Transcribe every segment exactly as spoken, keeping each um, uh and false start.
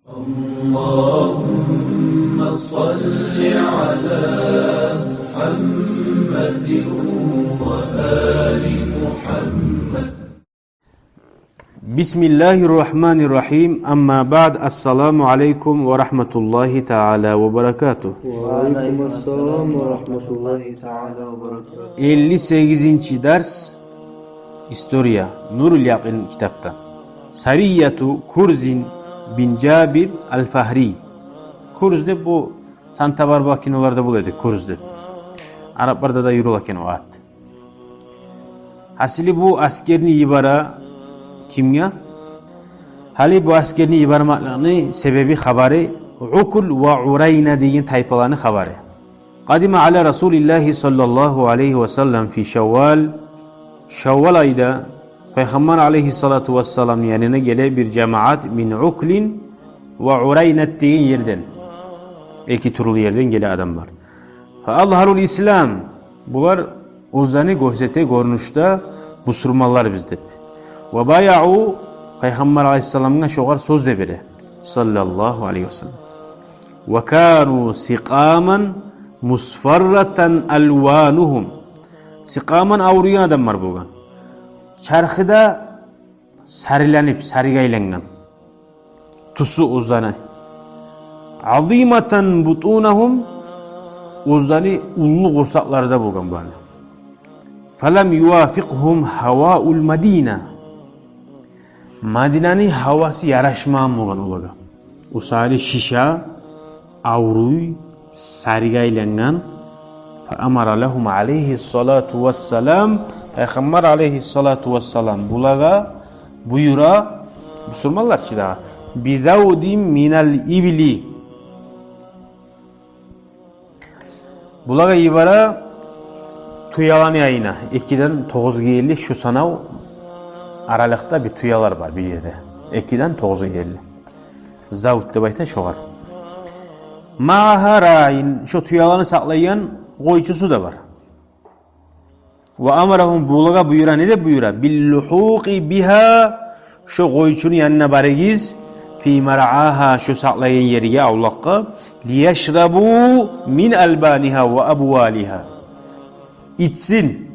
اللهم صل على محمد وآل محمد. بسم الله الرحمن الرحيم. أما بعد، السلام عليكم ورحمة الله تعالى وبركاته. وعليكم السلام ورحمة الله تعالى وبركاته. Элли сегизинчи дарс. История. Нурул Якъин китапдан. Сарияту Курзин бин Жабир аль-Фагьри. Курз деп бу Санта-Барбара киноларда бола эди, Курз деп. Арапларда да юрюле экен о ат. Гьасили, бу аскерни йибере кимге? Гьали бу аскерни йибермекликни себеби, хабары Укул ва Урайна деген тайпаланы хабары. قدم على رسول الله صلى الله عليه وسلم في شوال. Шаввал айда Пайхаммар алейгьиссалату вассаламны янына геле бир жамаат, من عكل وعرينة деген ерден. Эки тюрлю ерден геле адамлар. فأظهروا الإسلام. Булар оьзлени гёрсете гёрюнюшде бусурманлар биз деп. وبايعوا. Пайхаммар алейгьиссаламгъа шогъар сёз де бере. صلى الله عليه وسلم. وكانوا سقاما مصفرة ألوانهم. Сикъаман, авруйгъан адамлар болгъан. Чархы да сариленип, саригъа айлангъан тюсю оьзлени. عظيمة بطونهم. Оьзлени уллу къурсакълары да болгъан буланы. فلم يوافقهم هواء المدينة. Мадинаны гьавасы ярашмагъан болгъан олагъа. Усали шиша, авруй, саригъа айлангъан. فأمر لهم عليه الصلاة والسلام. Пайхаммар алейгьиссалату вассалам булагъа буюра, бусурманлар чы дагъы, بذود من الإبل. Булагъа йибере тюелени айына, экиден тогъузгъа ерли, шу санав аралыкъда бир тюелер бар бир ерде. Экиден тогъузгъа ерли. Завуд деп айта шогъар. معها راع, шо тюелени сакълайгъан къойчусу да бар. وأمرهم, булагъа буюра, не деп буюра? باللحوق بها, шо къойчуну янына барыгъыз, في مرعاها, шо сакълайгъан ерге, авлакъгъа, ليشربوا من ألبانها وأبوالها. Ичсин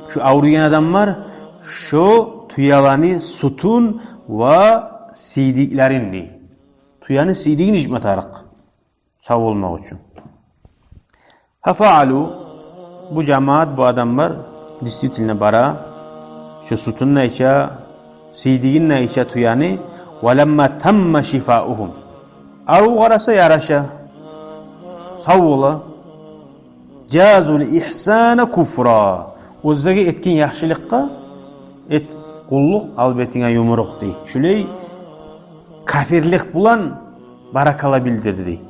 шо авруйгъан адамлар шо тюелени сютюн ва сийдиклерин, дей. Тюени сийдигин ичме тарыкъ. Сав болмакъ учун. ففعلوا, бу жамаат, бу адамлар действительно бара, шо сютюн де иче, сийдигин де иче тюени. ولما تم شفاؤهم, арив къараса, яраша, сав бола. جازوا الإحسان كفرا, оьзлеге этген яхшылыкъгъа эт къуллукъ, ал бетинге юмрукъ, дей. Шулай капирлик булан баракалла билдирди, дей.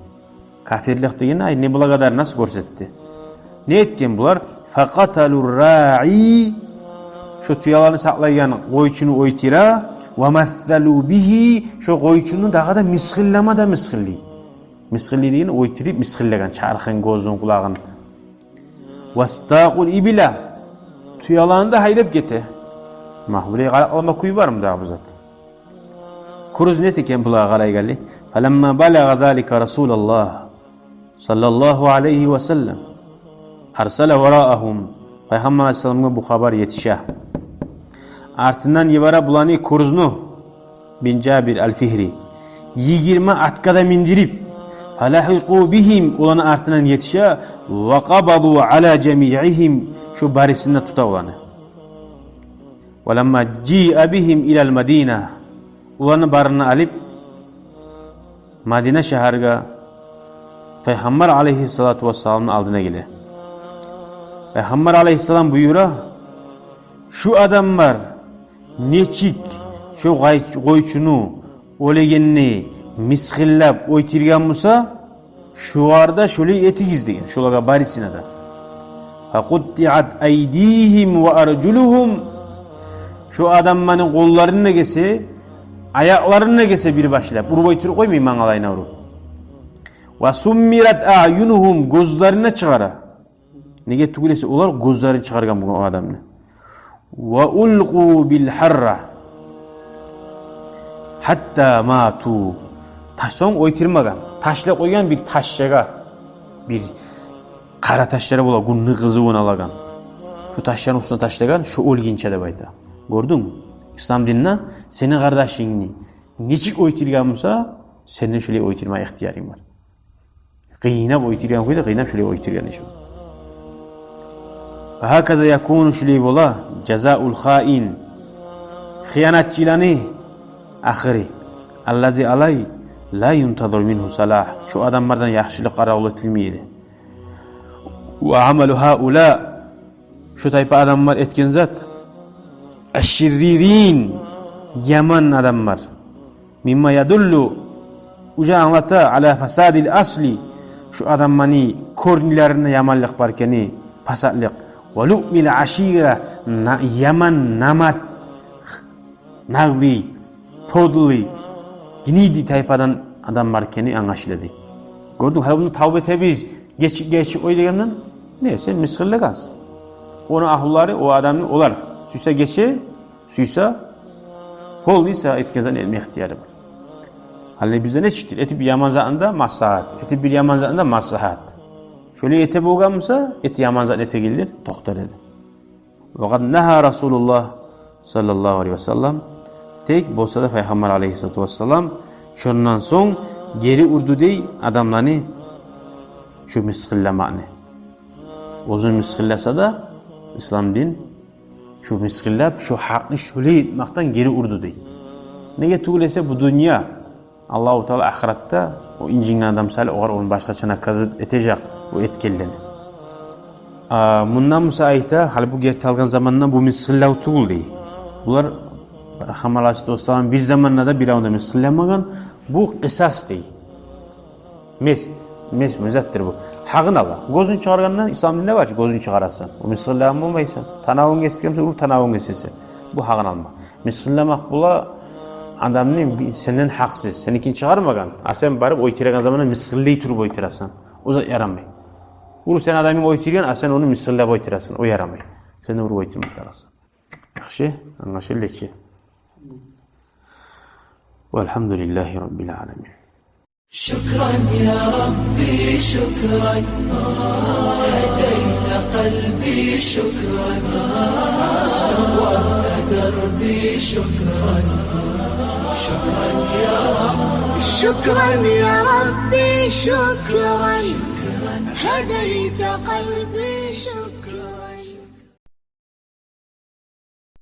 Капирлик деген, ай, неблагодарность гёрсетди. Не этген булар? فقتلوا الراعي, шо тюелени сакълайгъан къойчуну оьлтюре, ومثلوا به, шо къойчуну дагъы да мысгъыллама да мысгъыллай. Мысгъыллай деген, оьлтюрюп мысгъыллагъан, чархын, гёзюн, къулагъын. واستاقوا الإبل, тюелени де гьайдап гете. Магь, булай къаракълама кюй бармы дагъы бу зат? Курз не эте экен булагъа къарайгъанлай? فلما بلغ ذلك رسول الله صلى الله عليه وسلم أرسل وراءهم, Пайхаммар алейгьиссаламгъа бу хабар етише. Артындан йибере буланы, Курзну, бин Жабир аль-Фагьри, йигирма атгъа да миндирип, فلحقوا بهم, оланы артындан етише, وقبضوا على جميعهم, шо барысын да тута оланы. ولما جيء بهم إلى المدينة, оланы барын да алып, Мадина шагьаргъа, Пайхаммар алейгьиссалату вассаламны алдына геле. Пайхаммар алейгьиссалам буюра: «Шу адамлар нечик шо къой-, къойчуну оьлегенни мысгъыллап оьлтюрген буса, шулар да шолай этигиз», — деген. Шолагъа барысына да. فقطعت أيديهم وأرجلهم. Шо адамланы къолларын да гесе, аякъларын да гесе бир башлап. Уруп оьлтюрюп къоймай, мангалайына уруп. وسمرت أعينهم. Гёзлерин де чыгъара. Неге тюгюл эсе, олар гёзлерин чыгъаргъан болгъан о адамны. وألقوا بالحرة حتى ماتوا. Таш, сонг ойтурмагъан. Ташлап къойгъан бир ташчагъа. Бир къара ташлар бола, гюнню къызывун алагъан. Шо ташланы уьстюне ташлагъан, шо оьлгюнче деп айта. Гёрдюнгмю? Ислам динде сени къардашынгны нечик ойтургъан буса, сени шолай ойтурма ихтиярынг бар. Къыйнап ойтургъан кюйде, къыйнап шолай ойтургъан иши. Ва гьаказа якуну, шолай бола, жазаул хаин, хыянатчыланы ахыры. Аллази, алай, ла юнтазару мингьу салагь. Шо адамлардан яхшылыкъ къаравул этилмей эди. Ва амалу гьаула, шо тайпа адамлар этген зат, ашширририн, яман адамлар. Мимма ядуллу, уже англата, ала фасадил асли, шо адамланы корнилеринде яманлыкъ бар экени, пасатлыкъ. Ва луъмил ашира, на-, яман намарт, наглый, подлый, гниди тайпадан адам бар экени англашыла дей. Гёрдюнг, гьали муну тавба этебиз, гечип, гечип къой дегенден, не, сен мысгъыллагъансан. Ону агьлулары, о адамны, олар сюйсе гече, сюйсе, полный сагъа этген затын этме ихтияры бар. Гьали бизде нечикдир? Этип яман затны да маслагьат, этип бир яман затны да маслагьат. Шолай эте болгъан буса, эт яман затны этегенлер токътар эди. Ва къад нагьа Расулуллагь саллаллагьу алайгьи ва саллам, тек болса да Пайхаммар алайгьиссалату вассалам шондан сонг гери урду дей адамланы шо мысгъылламакъны. Оьзюн мысгъылласа да, ислам дин шо мысгъыллап, шо гьакъны шолай этмекден гери урду дей. Неге тюгюл эсе, бу дюнья, Аллагьу Таала ахыратда о инжинген адам саялы огъар ону башгъача наказать этежек, о этгенлени. А, мундан буса айта, гьали бу герти алгъан заманда бу мысгъыллав тюгюл дей. Булар, Пайхаммар алайгьиссалату вассалам бир заманда да биревню де мысгъылламагъан, бу къысас дей. Мест, мест, не затдыр бу? Гьакъын ала. Гёзюн чыгъаргъандан, ислам динде бар чы, гёзюн чыгъарасан. О мысгъыллагъан болмайсан. Танавун гесген буса, уруп танавун гесесен. Бу гьакъын алма. Мысгъылламакъ бола адамны би-, сенден гьакъсыз, сеникин чыгъармагъан, а сен барып ойтурагъан заманда мысгъыллай туруп ойтурасан. О зат ярамай. Уруп сени адамынг ойтургъан, а сен ону мысгъыллап ойтурасан. О ярамай. Сен де уруп ойтурма тарыкъсан. Яхшы, англашылды чы. Валгьамдулиллагьи раббил аламин. شكرا يا ربي، شكرا. هديت قلبي، شكرا. نورت دربي، شكرا. شكرا يا رب. شكرا يا ربي، شكرا. هديت قلبي، شكرا.